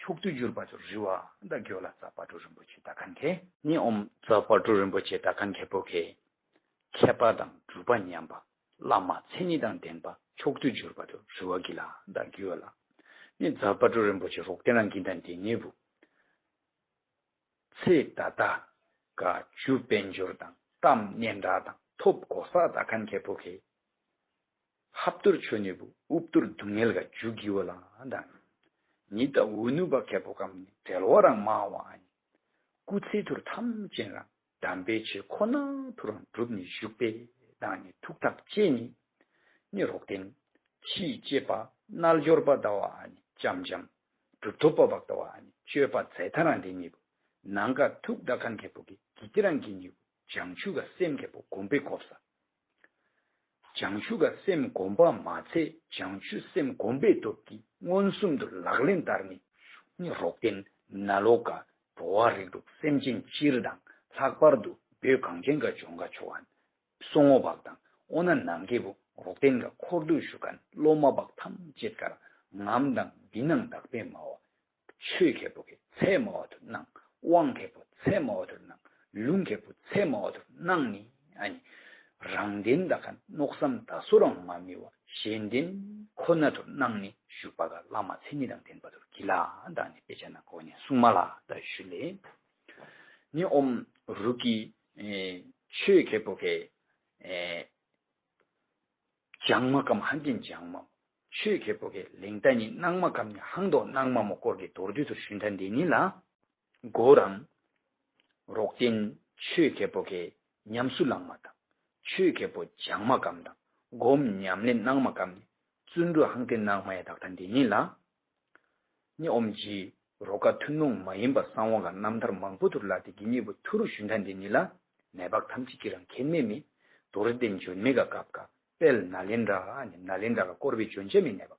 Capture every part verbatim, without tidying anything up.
མཆོག་ཏུ་གྱུར་པ་དུ་རི་བ་དང་གྱོ་ལ་ཛ་པ་ཏྲུ་རིན་པོ་ཆེ་ད་ཁན་ཁེ། ནི་ཨོམ་ཛ་པ་ཏྲུ་རིན་པོ་ཆེ་ད་ཁན་ཁེ་པོ་ཁེ། མཁས་པ་དང་གྲུབ་པ་མཉམ་པ། བླ་མ་མཚན་ཉིད་དང་ལྡན་པ་མཆོག་ཏུ་གྱུར་པ་དུ་རི་བ་གི་ལ་དང་གྱོ་ལ། ནི་ཛ་པ་ཏྲུ་རིན་པོ་ཆེ་རོག་ཏེན་རང་གི་དང་དེ་ཉེ་བུ། ཚེ་ད་ལྟ་ག་རྒྱུ་དཔལ་འབྱོར་དང་གཏམ་སྙན་གྲགས་དང་ཐོབ་གོ་ས་ད་ཁན་ཁེ་པོ་ཁེ། ཧབ་ཏུར་ཆོ་ནི་བུ་ཨུབ་ཏུར་སྡུག་བསྔལ་ག་རྒྱུ་གི་བ་ལ་དང་། ཉི་ད་འུ་ནུ་བ་ཁེ་པོ་ཀམ་ནི་བྲེལ་བ་རང་མ་བ་ཨ་ནི། སྐུ་ཚེ་ཐུར་ཐམས་ཅད་རང་དམ་པའི་ཆོས་ཁོ་ན་ཐུར་རང་གྲུབ་ནི་བཞུགས་པའི་དང་ནི་ཐུགས་ཐག་བཅད་ནི། ནི་རོག་ཏེན་ཕྱིའི་སྐྱེས་པ་རྣལ་འབྱོར་པ་ད་བ་ཨ་ནི་ཅམ་ཅམ་གྲུབ་ཐོབ་པ་བག་ད་བ་ཨ་ནི་སྤྱོད་པ་མཛད་ཐ་རང་དེ་ཉིད་བུ་ནང་ག་ཐུག་ད་ཁན་ཁེ་པོ་གི་གི་ཏི་རང་གི་ཉིད་བུ་བྱང་ཆུབ་ག་སེམས་ཁེ་པོ་གོམས་པའི་གོབ་ས། བྱང་ཆུབ་ག་སེམས་གོམས་པ་མ་ཚད་བྱང་ཆུབ་སེམས་གོམས་པའི་སྟོབས་ཀྱིས་མངོན་སུམ་དུ་ལག་ལེན་བསྟར་ནས་ནི་རོག་ཏེན་ན་ལོ་ཀ་འགྲོ་བ་རིགས་དྲུག་སེམས་ཅན་སྤྱིར་དང་ལྷག་པར་དུ་བོད་གངས་ཅན་ག་ལྗོངས་ག་ཆོ་བ་སོང་ངོ་བག་དང་ཨོ་ན་ནང་གི་བུ་རོག་ཏེན་ག་འཁོར་དུ་བཞུགས་ཁན་སློབ་མ་བག་ཐམས་ཅད་ཀར་ངམ་དང་འདི་ནང་དག་པའི་མ་བ། ཆོས་ཁེ་པོ་གི་ཚད་མ་བ་དུ་སྣང་། དབང་ཁེ་པོ་ཚད་མ་བ་དུ་སྣང་། ལུང་ཁེ་པོ་ཚད་མ་བ་དུ་སྣང་ནི་ཨ་ནི། རང་དོན་ད་ཁན་མནོ་བསམ་ད་སོ་རང་མ་མི་བ་གཞན་དོན་ཁོ་ན་དུ་སྣང་ནི་བཞུགས་པ་ག་བླ་མ་མཚན་ཉིད་དང་ལྡན་པ་དུ་གི་ལ་དང་ནི་དཔེ་ཆ་ན་གོ་ནི་གསུང་མ་ལ་ད་ཞུ་ལེ། ནི་ཨོམ་རུ་གི་ཆོས་ཁེ་པོ་གི་ལྗང་མ་ཀམ་ཧན་ཏིན་ལྗང་མ། ཆོས་ཁེ་པོ་གི་ལེང་ཏ་ནི་ནང་མ་ཀམ་ནི་ཧང་དོ་ནང་མ་མོ་སྐོར་གི་མདོར་བསྡུས་སུ་ཞུན་ཐན་དེ་ནི་ལ། གོ་རང་། རོག་ཏེན་ཆོས་ཁེ་པོ་གི་ཉམས་སུ་བླང་མ་དང་། ཆོས་ཁེ་པོ་ལྗང་མ་ཀམ་དང་སྒོམ་ཉམས་ལེན་ནང་མ་ཀམ་ནི་བརྩོན་འགྲུས་ཧང་ཏིན་ནང་མ་ཡ་དག་ཐན་དེ་ནི་ལ། ནི་ཨོམ་ཇི། རོ་ཀ་ཐུན་མོང་མ་ཡིན་པ་གསང་བ་ག་རྣམ་ཐར་མང་པོ་ཐུར་ལ་དེ་གི་གཉིས་པོ་ཐུར་ཞུན་ཐན་དེ་ཉིད་ལ། ནད་པ་ཐམས་ཅད་ཀྱི་རང་ཁེན་མེ་མེ། དོ་རི་དེན་འཇོན་མེ་ག་ཀབ་ཀ་དཔལ་ན་ལེན་དྲ་ནི་ན་ལེན་དྲ་ག་སྐོར་བའི་འཇོན་ཆེ་མེ་ནད་པ།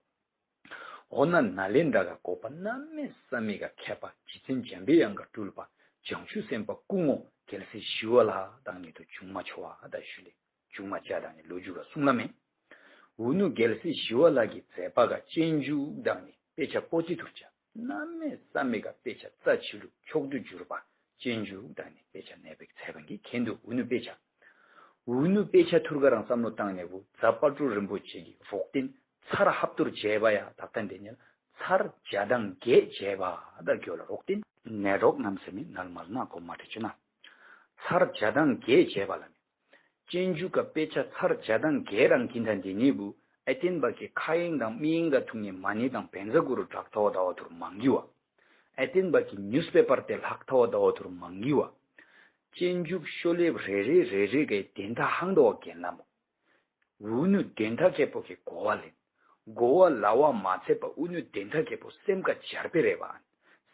འོ་ན་ན་ལེན་དྲ་ག་གོ་པ་གནམ་མེད་ས་མེད་ག་མཁས་པ་རྗེ་བཙུན་འཇམ་པའི་དབྱངས་ག་སྤྲུལ་པ་བྱང་ཆུབ་སེམས་དཔའ་སྐུ་ངོ་རྒྱལ་སྲས་ཞི་བ་ལྷ་དང་ཉིད་དུ་བྱུང་མ་ཆོ་བ་ད་ཞུ་ལེ། བྱུང་མ་བྱ་དང་ནི་ལོ་རྒྱུས་ཀ་གསུང་ལ་མེ། འུ་ནུ་རྒྱལ་སྲས་ཞི་བ་ལྷ་གི་མཛད་པ་ག་སྤྱན་འཇུག་དང་ནི་དཔེ་ཆ་པོ་ཏི་ཐུར་ཆ། གནམ་མེད་ས་མེད་ག་དཔེ་ཆ་རྩ་ཆི་ལུ་མཆོག་ཏུ་གྱུར་པ་སྤྱན་འཇུག་དང་ནི་དཔེ་ཆ་ནས་པའི་མཛད་པ་གི་ཁེན་དུ་འུ་ནུ་དཔེ་ཆ། འུ་ནུ་དཔེ་ཆ་ཐུར་ག་རང་བསམ་བློ་བཏང་ནས་བུ་ཛ་པ་ཏྲུ་རིན་པོ་ཆེ་གི་རོག་ཏིན་ཚར་ཧབ་ཏུར་བྱས་པ་ཡ་ད་ལྟ་འདི་ཉིད་ཚར་བརྒྱ་དང་བརྒྱད་བྱས་པ་ད་གྱོ་ལ་རོག་ཏིན་ནས་རོག་རྣམ་སེ་མི་ནལ་མར་ན་གོ་མ་ཁྲི་ཆུ་ན། ཚར་བརྒྱ་དང་བརྒྱད་བྱས་པ་ལ་མི། སྤྱན་འཇུག་ག་དཔེ་ཆ་ཚར་བརྒྱ་དང་བརྒྱད་རང་གིན་ཐ་འདི་ནི་བུ་ཨེ་ཏིན་པ་གི་ཁ་ཡེང་དང་མི་ཡེང་ག་ཐུག་ནི་མ་ནི་དང་བེན་ཛ་གུ་རུ་དྲག་ཐ་བ་ད་བ་ཐུར་མང་གི་བ། ཨེ་ཏིན་པ་གི་ནིའུ་སི་པེ་པར་དེ་ལྷག་ཐ་བ་ད་བ་ཐུར་མང་གི་བ། སྤྱན་འཇུག་ཤོ་ལེབ་རེ་རེ་རེ་རེ་གའི་དེན་ཐ་ཧང་ད་བ་གེན་ལ་མོ། འུ་ནུ་དོན་དག་ཁེ་པོ་གི་གོ་བ་ལེན། གོ་བ་ལ་བ་མ་ཚད་པ་འུ་ནུ་དོན་དག་ཁེ་པོ་སེམས་ཀ་སྦྱར་པེ་རེ་བ།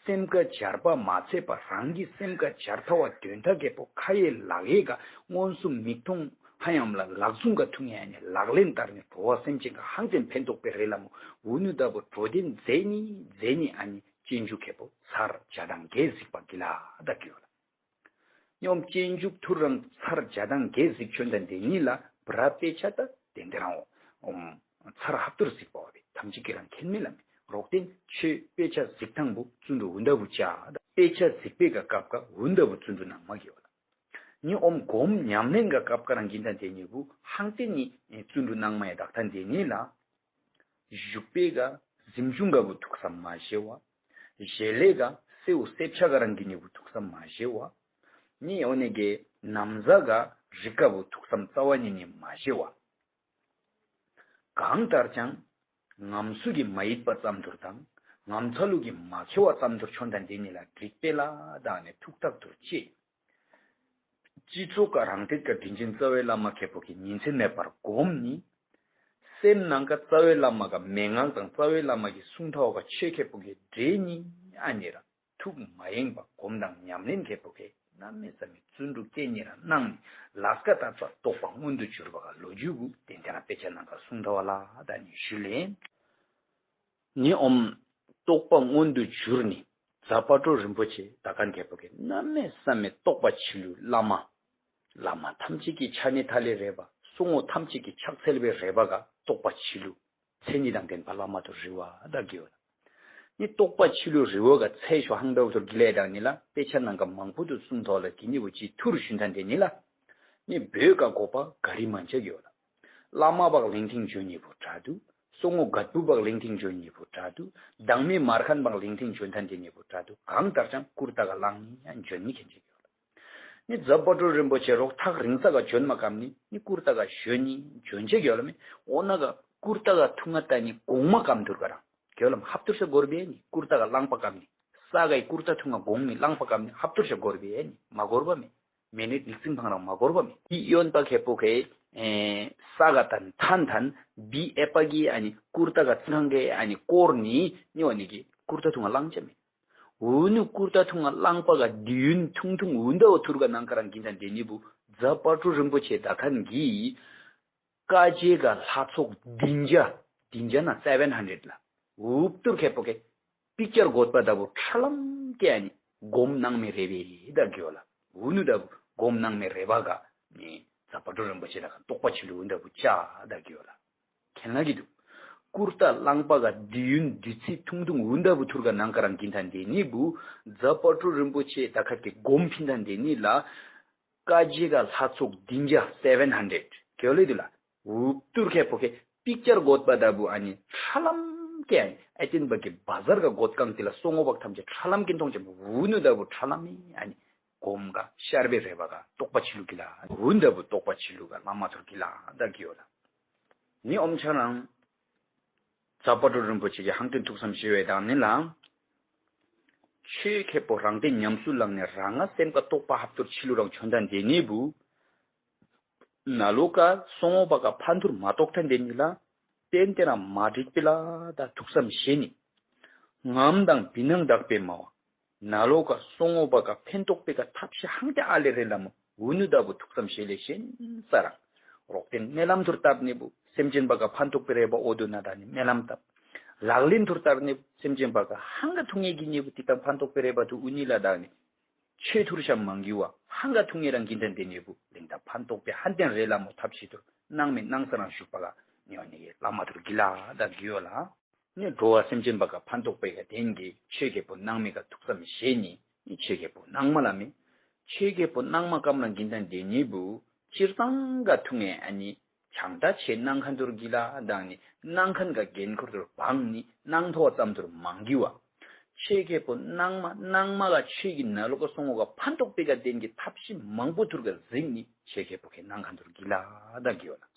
སེམས་ཀ་སྦྱར་པ་མ་ཚད་པ་རང་གི་སེམས་ཀ་སྦྱར་ཐ་བ་དོན་དག་ཁེ་པོ་ཁ་ཡེ་ལག་ཡེ་ཀ་མངོན་སུམ་མིག་མཐོང་ཧ་ཡམ་ལ་ལག་ཟུང་ཀ་ཐུང་ཡ་ནི་ལག་ལེན་བསྟར་ནི་འགྲོ་བ་སེམས་ཅན་ཀ་ཧང་ཏེན་ཕན་ཐོགས་པེ་རེ་ལ་མོ། འུ་ནུ་ད་བུ་འགྲོ་དོན་མཛད་ནི་མཛད་ནི་ཨ་ནི་སྤྱན་འཇུག་ཁེ་པོ་ཚར་བརྒྱ་དང་བརྒྱད་གཟིགས་པ་གི་ལ་ད་གི་ཡོད་ལ། སྙོམས་སྤྱན་འཇུག་ཐུར་རང་ཚར་བརྒྱ་དང་བརྒྱད་གཟིགས་ཆོན་དང་དེ་ཉིད་ལ་བྲ་དཔེ་ཆ་ད་དེ་འདི་རང་འོ། ཚར་ཧབ་ཏུར་གཟིགས་པ་བ་བི་ཐམས་ཅད་ཀྱི་རང་ཁེན་མེ་ལ་མེ་རོག་ཏེན་ཆོས་དཔེ་ཆ་གཟིགས་ཐང་བུ་བཙུན་དུ་འུན་ད་བུ་ཅ་ད་དཔེ་ཆ་གཟིགས་པེ་ག་སྐབས་ཀ་འུན་ད་བུ་བཙུན་དུ་ནང་མ་གི་བ་ལ། ཉི་ཨོམ་སྒོམ་ཉམས་ལེན་ག་སྐབས་ཀ་རང་གིན་དང་དེ་ཉིད་བུ་ཧང་ཏེ་ཉིད་བཙུན་དུ་ནང་མ་ཡ་དག་ཐང་དེ་ཉིད་ལ། བཞུགས་པའི་ག་གཟིམ་ཆུང་ག་བུ་ཐུགས་བསམ་མ་བཞེས་བ། ཞལ་ལས་ག་སེའུ་སེབ་ཆ་ག་རང་གི་ཉི་བུ་ཐུགས་བསམ་མ་བཞེས་བ། ནི་ཨོ་ནེ་གེ་ནམ་ཟ་ག་རིག་ག་བུ་ཐུགས་བསམ་རྩ་བ་ཉིད་ནི་མ་བཞེས་བ། གང་ལྟར་ཀྱང་ངམ་སུ་གི་མ་ཡིད་པ་ཙམ་དུར་དང་ངམ་ཚ་ལུ་གི་མ་ཁེ་བ་ཙམ་དུར་ཆོན་དང་དེ་ཉིད་ལ་འགྲིག་པེ་ལ་དག་ནས་ཐུགས་ཐག་དུར་ཅེས། སྤྱི་ཚོགས་ཀ་རང་སྟེང་ཀ་དྲིན་ཅན་རྩ་བའི་བླ་མ་ཁེ་པོ་གི་ཉིན་མཚན་མེད་པར་སྒོམ་ནི། སེམས་ནང་ཀ་རྩ་བའི་བླ་མ་ག་མན་ངག་དང་རྩ་བའི་བླ་མ་གི་གསུང་ཐོག་ག་ཆོས་ཁེ་པོ་གི་འདྲེ་ནི་ཨ་ནི་ར་ཐུགས་མ་ཡེངས་པ་སྒོམ་དང་ཉམས་ལེན་ཁེ་པོ་གི་གནམ་མེད་ས་མེད་བརྩོན་འགྲུས་སྐད་ཉེ་ར་གནང་ནི་ལས་ཀ་ད་ཚ་རྟོགས་པ་མངོན་དུ་གྱུར་པ་ག་ལོ་རྒྱུས་གུ་དེ་འདྲ་དཔེ་ཆ་ནང་ག་གསུང་ཐོག་ལ་ད་ནི་ཞུ་ལེན། ནི་ཨོམ། རྟོགས་པ་མངོན་དུ་གྱུར་ནི། ཛ་པ་ཏྲོ་རིན་པོ་ཆེ་ད་གན་ཁེ་པོ་གི་གནམ་མེད་ས་མེད་རྟོགས་པ་ཆི་ལུ་བླ་མ། བླ་མ་ཐམས་ཅད་ཀྱི་ཆ་ནི་ཐ་ལེ་རེ་བ་སོ་ངོ་ཐམས་ཅད་ཀྱི་ཕྱག་འཚལ་བའི་རེ་བ་ག་རྟོགས་པ་ཆི་ལུ། མཚན་ཉིད་དང་ལྡན་པ་བླ་མ་དུ་རི་བ་ད་གི་ཡོད། ནི་རྟོགས་པ་ཆི་ལུ་རི་བོ་ག་ཚེ་ཤོ་ཧང་དོག་ཐུར་གི་ལེ་དང་ནི་ལ་དཔེ་ཆ་ནང་ག་མང་པོ་དུ་གསུང་ཐོག་ལ་གི་ནི་བུ་ཅི་ཐུར་ཞུན་ཐན་དེ་ནི་ལ། ནི་བོད་ག་གོ་པ་ག་རི་མན་ཆ་གི་ཡོད་ལ། བླ་མ་བག་ལེང་ཐིང་འཇོན་ནི་བུ་དྲ་དུ། སོ་ངོ་གད་བུ་བག་ལེང་ཐིང་འཇོན་ནི་བུ་དྲ་དུ། དང་མི་མར་ཁན་བག་ལེང་ཐིང་འཇོན་ཐན་དེ་ནི་བུ་དྲ་དུ། གང་ལྟར་ཅང་ཀུར་ཏ་ག་ལང་ནི་ཡང་འཇོན་ནི་ཁན་ཆ་གི་ཡོད་ལ། ནི་ཛ་པ་ཏྲུ་རིན་པོ་ཆེ་རོག་ཐག་རིང་ས་ག་འཇོན་མ་ཀམ་ནི་ནི་ཀུར་ཏ་ག་ཞོན་ནི་འཇོན་ཆེ་གི་ཡོད་ལ་མི། འོ་ན་ག་ཀུར་ཏ་ག་ཐུང་ང་ཏ་ནི་གོང་མ་ཀམ་ཐུར་ག་རང་གི་ཡོད་ལ་མི། ཧབ་ཐུར་ཤ་གོར་བེ་ནི་ཀུར་ཏ་ག་ལང་པ་ཀམ་ནི། ས་གའི་ཀུར་ཏ་ཐུང་ང་གོང་ནི་ལང་པ་ཀམ་ནི་ཧབ་ཐུར་ཤ་གོར་བེ་ནི་མ་གོར་བ་མི། མེ་ནི་ལིག་ཙིང་ཕང་རང་མ་གོར་བ་མི། ཡོན་པ་ཁེ་པོ་ཁེ་ས་ག་ཏན་ཐན་ཐན་བི་ཨེ་པ་གི་ཨ་ནི་ཀུར་ཏ་ག་ཙིང་ཁང་གི་ཨ་ནི་གོར་ནི་ནི་འོ་ནི་གི་ཀུར་ཏ་ཐུང་ང་ལང་ཆ་མི། འུ་ནུ་ཀུར་ཏ་ཐུང་ང་ལང་པ་ག་དུས་ཡུན་ཐུང་ཐུང་འུ་འདའ་བ་ཐུར་ག་ནང་ཀ་རང་གིན་ཐན་དེ་ནི་བུ་ཛ་པ་ཏྲུ་རིན་པོ་ཆེ་ད་ཁན་གི་ཀ་ཇེ་ག་ལྷ་ཚོགས་བདུན་བརྒྱ། བདུན་བརྒྱ་ན་སེ་བན་ཧན་ཌེ་རེཌ་ལ། འུབ་ཏུར་ཁེ་པོ་ཁེ་པིག་ཅར་གོད་པ་ད་བུ་ཁྲ་ལམ་ཀེ་ཨ་ནི་གོམ་ནང་མེ་རེ་བེ་ད་གི་ཡོད་ལ། འུ་ནུ་ད་བུ་གོམ་ནང་མེ་རེ་བ་ག་ནི་ཛ་པ་ཏྲུ་རིན་པོ་ཆེ་ད་ཁ་རྟོགས་པ་ཆི་ལུ་འུ་འདའ་བུ་ཅ་ད་གི་ཡོད་ལ། ཁེན་ལ་གི་འདུག་ཀུར་ཏ་ལང་པ་ག་དུས་ཡུན་དུས་ཚིགས་ཐུང་ཐུང་འུ་འདའ་བུ་ཐུར་ག་ནང་ཀ་རང་གིན་ཐན་དེ་ནི་བུ་ཛ་པ་ཏྲུ་རིན་པོ་ཆེ་ད་ཁ་གི་གོམ་ཕིན་ཐན་དེ་ནི་ལ། ཀ་ཇེ་ག་ལྷ་ཚོགས་བདུན་བརྒྱ་སེ་བན་ཧན་ཌེ་རེཌ་གི་ཡོད་ལེ་དུ་ལ། འུབ་ཏུར་ཁེ་པོ་ཁེ་པིག་ཅར་གོད་པ་ད་བུ་ཨ་ནི་ཁྲ་ལམ་ཀེ་ཨ་ནི་ཨ་ཏིན་པ་གི་བ་ཟར་ག་གོད་ཀང་ཏི་ལ་སོ་ངོ་བག་ཐམས་ཅད་ཁྲ་ལམ་ཀེ་མཐོང་ཅེ་འུ་ནུ་ད་བུ་ཁྲ་ལམ་མི་ཨ་ནི་གོམ་ག་ཤར་བེ་རེ་བ་ག་རྟོགས་པ་ཆི་ལུ་གི་ལ་འུ་ད་བུ་རྟོགས་པ་ཆི་ལུ་ག་ལ་མ་ཐུར་གི་ལ་ད་གི་ཡོད་ལ། ནི་ཨོམ་ཆ་རང་ཛ་པ་ཏྲུ་རིན་པོ་ཆེ་གི་ཧང་ཏིན་ཐུགས་བསམ་བཞེས་བའི་དང་ནི་ལ། ཆོས་ཁེ་པོ་རང་སྟེང་ཉམས་སུ་བླངས་ནས་རང་ང་སེམས་ཀ་རྟོགས་པ་ཧབ་ཏུར་ཆི་ལུ་རང་བྱོན་ཐན་དེ་ནི་བུ། ན་ལོ་ཀ་སོ་ངོ་བག་ག་ཕན་ཐུར་མ་རྟོགས་ཐན་དེ་ནི་ལ། ཏན་ཏན་རང་མ་འགྲིག་པི་ལ་ད་ཐུགས་བསམ་བཞེས་ནི། ངམ་དང་བི་ནང་དག་པའི་མ་བ། ན་ལོ་ཀ་སོ་ངོ་བག་ག་ཕན་ཐོགས་པེ་ཀ་ཐབས་ཤེས་ཧང་ཏེ་ཨ་ལེ་རེ་ལ་མོ་འུ་ནུ་ད་བུ་ཐུགས་བསམ་བཞེས་ལེ་ཤེན་ས་རང་། རོག་ཏེན་སྨོན་ལམ་ཐུར་བཏབ་ནི་བུ་སེམས་ཅན་བག་ག་ཕན་ཐོགས་པེ་རེ་བ་འོ་དུ་ན་ད་ནི་སྨོན་ལམ་བཏབ། ལག་ལེན་ཐུར་བཏབ་ནི་བུ་སེམས་ཅན་བག་ག་ཧང་ག་ཐུང་ངེ་གི་ནི་བུ་ཏི་ཏང་ཕན་ཐོགས་པེ་རེ་བ་དུ་འུ་ནི་ལ་ད་ནི། ཆོས་ཐུར་ཤ་མང་གི་བ་ཧང་ག་ཐུང་ངེ་རང་གིན་ཐན་དེ་ནི་བུ་ལིང་ད་ཕན་ཐོགས་པེ་ཧན་ཏེན་རེ་ལ་མོ་ཐབས་ཤེས་ཐུར་སྣང་མེད་སྣང་ས་རང་བཞུགས་པ་ག་ནི་བ་ནི་བླ་མ་ཐུར་གི་ལ་ད་གི་ཡོད་ལ། ནི་འགྲོ་བ་སེམས་ཅན་བག་ག་ཕན་ཐོགས་པེ་ག་དེན་གི་ཆོས་ཁེ་པོ་སྣང་མེད་ག་ཐུགས་བསམ་བཞེས་ནི་ནི་ཆོས་ཁེ་པོ་སྣང་མ་ལ་མི། ཆོས་ཁེ་པོ་སྣང་མ་ཀམ་ལ་གིན་ཐན་དེ་ནི་བུ་སྤྱིར་བཏང་ག་ཐུང་ངེ་ཨ་ནི་བྱང་ད་ཆེ་སྣང་ཁན་ཐུར་གི་ལ་དང་ནི་སྣང་ཁན་ག་གེན་ཁུར་ཐུར་བང་ནི་སྣང་ཐོག་ཙམ་ཐུར་མང་གི་བ། ཆོས་ཁེ་པོ་སྣང་མ་སྣང་མ་ག་ཆོས་གི་ན་ལོ་ཀ་སོ་ངོ་ག་ཕན་ཐོགས་པེ་ག་དེན་གི་ཐབས་ཤེས་མང་པོ་ཐུར་ག་གཟིགས་ནི་ཆོས་ཁེ་པོ་ཁེ་སྣང་ཁན་ཐུར་གི་ལ་ད་གི་ཡོད་ལ།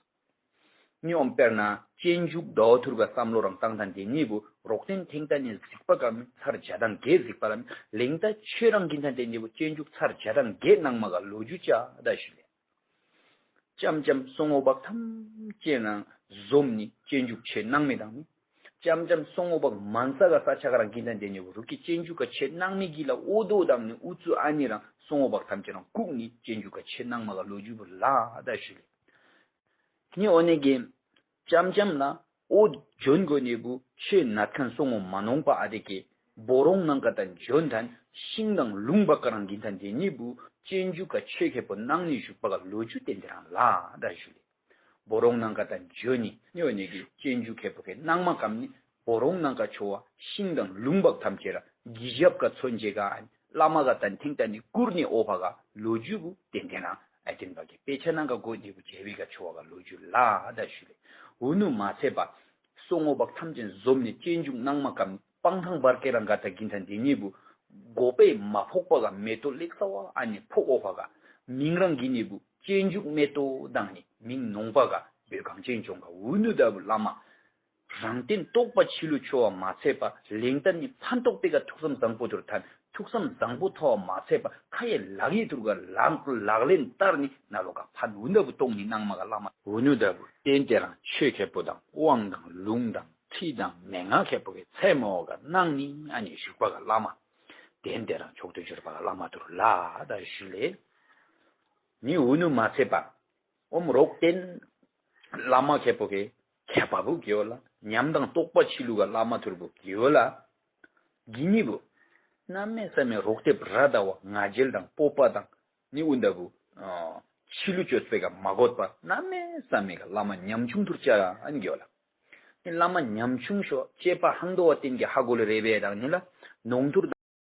ནི་ཨོམ་དཔེར་ན་སྤྱན་འཇུག་ཟླ་བ་ཐུར་ག་བསམ་བློ་རང་བཏང་ཐན་དེ་ནི་བུ་རོག་ཏེན་ཐེང་ད་ནི་གཟིགས་པ་ཀ་མི་ཚར་བརྒྱ་དང་བརྒྱད་གཟིགས་པ་ལ་མི་ལིང་ད་ཆོས་རང་གིན་ཐན་དེ་ནི་བུ་སྤྱན་འཇུག་ཚར་བརྒྱ་དང་བརྒྱད་སྣང་མ་ག་ལོ་རྒྱུས་ཅ་ད་ཞུ་ལེ། ཅམ་ཅམ་སོ་ངོ་བག་ཐམས་ཅད་རང་འཛོམས་ནི་སྤྱན་འཇུག་ཆེ་སྣང་མེད་དང་མི། ཅམ་ཅམ་སོ་ངོ་བག་མན་ས་ག་ས་ཆ་ག་རང་གིན་ཐན་དེ་ནི་བུ་རུ་ཀི་སྤྱན་འཇུག་ག་ཆེ་སྣང་མེད་གི་ལ་འོ་དོ་དང་ནི་ཨུ་ཙུ་ཨ་ནི་རང་སོ་ངོ་བག་ཐམས་ཅད་རང་ཁུག་ནི་སྤྱན་འཇུག་ག་ཆེ་སྣང་མ་ག་ལོ་རྒྱུས་བུ་ལ་ད་ཞུ་ལེ། ནི་འོ་ནི་གི་ཅམ་ཅམ་ལ་འོ་འཇོན་གོ་ནི་བུ་ཆོས་ནད་ཁན་སོ་ངོ་མ་ནོང་པ་ཨ་དེ་གི་བོ་རོང་ནང་ཀ་ད་འཇོན་ཐན་ཤིང་དང་ལུང་བག་ག་རང་གིན་ཐན་དེ་ནི་བུ་སྤྱན་འཇུག་ག་ཆོས་ཁེ་པོ་སྣང་ནི་བཞུགས་པ་ག་ལོ་རྒྱུས་ཏན་ཏན་རང་ལ་ད་ཞུ་ལེ། བོ་རོང་ནང་ཀ་ད་འཇོན་ནི་ནི་འོ་ནི་གི་སྤྱན་འཇུག་ཁེ་པོ་ཁེ་སྣང་མ་ཀམ་ནི་བོ་རོང་ནང་ཀ་ཆོ་བ་ཤིང་དང་ལུང་བག་ཐམས་ཅད་ར་གི་ཞབས་ཀ་ཚོན་བྱེད་ག་ཨ་ནི་བླ་མ་ག་ད་ཐེང་ད་ནི་ཀུར་ནི་འོ་བ་ག་ལོ་རྒྱུས་བུ་ཏན་ཏན་རང་ཨ་ཏིན་བག་གི་དཔེ་ཆ་ནང་ག་གོ་ནི་བུ་བྱེ་བི་ག་ཆོ་བ་ག་ལོ་རྒྱུས་ལ་ད་ཞུ་ལེ། འུ་ནུ་མ་ཚད་པ་སོ་ངོ་བག་ཐམས་ཅད་འཛོམས་ནི་སྤྱན་འཇུག་སྣང་མ་ཀམ་ནི་སྤང་ཐང་བར་ཀེ་རང་ག་ད་གིན་ཐན་དེ་ནི་བུ་མགོ་པའི་མ་ཕོག་པ་ག་མེ་ཏོ་ལེགས་ས་བ་ཨ་ནི་ཕོག་འོ་བ་ག་མིང་རང་གི་ནི་བུ་སྤྱན་འཇུག་མེ་ཏོ་དང་ནི་མིང་ནོང་པ་ག་བོད་གངས་ཅན་ལྗོངས་ག་འུ་ནུ་ད་བུ་བླ་མ། རང་སྟེང་རྟོགས་པ་ཆི་ལུ་ཆོ་བ་མ་ཚད་པ་ལེང་ད་ནི་ཕན་ཐོགས་པེ་ག་ཐུགས་བསམ་བཟང་པོ་ཐུར་ཐན་ཐུགས་བསམ་བཟང་པོ་ཐོ་བ་མ་ཚད་པ་ཁ་ཡེ་ལག་ཡེ་ཐུར་ག་ལག་ལག་ལེན་བསྟར་ནི་ན་ལོ་ག་ཕན་འུ་ནུ་ད་བུ་གཏོང་ནི་སྣང་མ་ག་བླ་མ་འུ་ནུ་ད་བུ་ཏན་ཏན་རང་ཆོས་ཁེ་པོ་དང་དབང་དང་ལུང་དང་ཁྲིད་དང་མན་ངག་ཁེ་པོ་གི་ཚད་མ་འོ་ག་སྣང་ནི་ཨ་ནི་བཞུགས་པ་ག་བླ་མ། ཏན་ཏན་རང་མཆོག་ཏུ་གྱུར་པ་ག་བླ་མ་ཐུར་ལ་ད་ཞུ་ལེ། ནི་འུ་ནུ་མ་ཚད་པ། ཨོམ་རོག་ཏེན་བླ་མ་ཁེ་པོ་ཁེ་མཁས་པ་བུ་གི་ཡོད་ལ་ཉམས་དང་རྟོགས་པ་ཆི་ལུ་ག་བླ་མ་ཐུར་བུ་གི་ཡོད་ལ། གི་ནི་བུ་གནམ་མེད་ས་མེད་རོག་ཏེ་བྲ་ད་བ་ང་རྒྱལ་དང་སྤོབས་པ་དང་ནི་འུ་ད་བུ་ཆི་ལུ་ཅོས་པེ་ག་མ་གོད་པ་གནམ་མེད་ས་མེད་ག་བླ་མ་ཉམ་ཆུང་ཐུར་ཅ་ཨན་གི་ཡོད་ལ། བླ་མ་ཉམ་ཆུང་ཤོ་ཅེས་པ་ཧང་དོ་བ་ཏིན་གྱི་ཧ་གོ་ལེ་རེ་བས་དང་ནི་ལ་ནོང་ཐུར།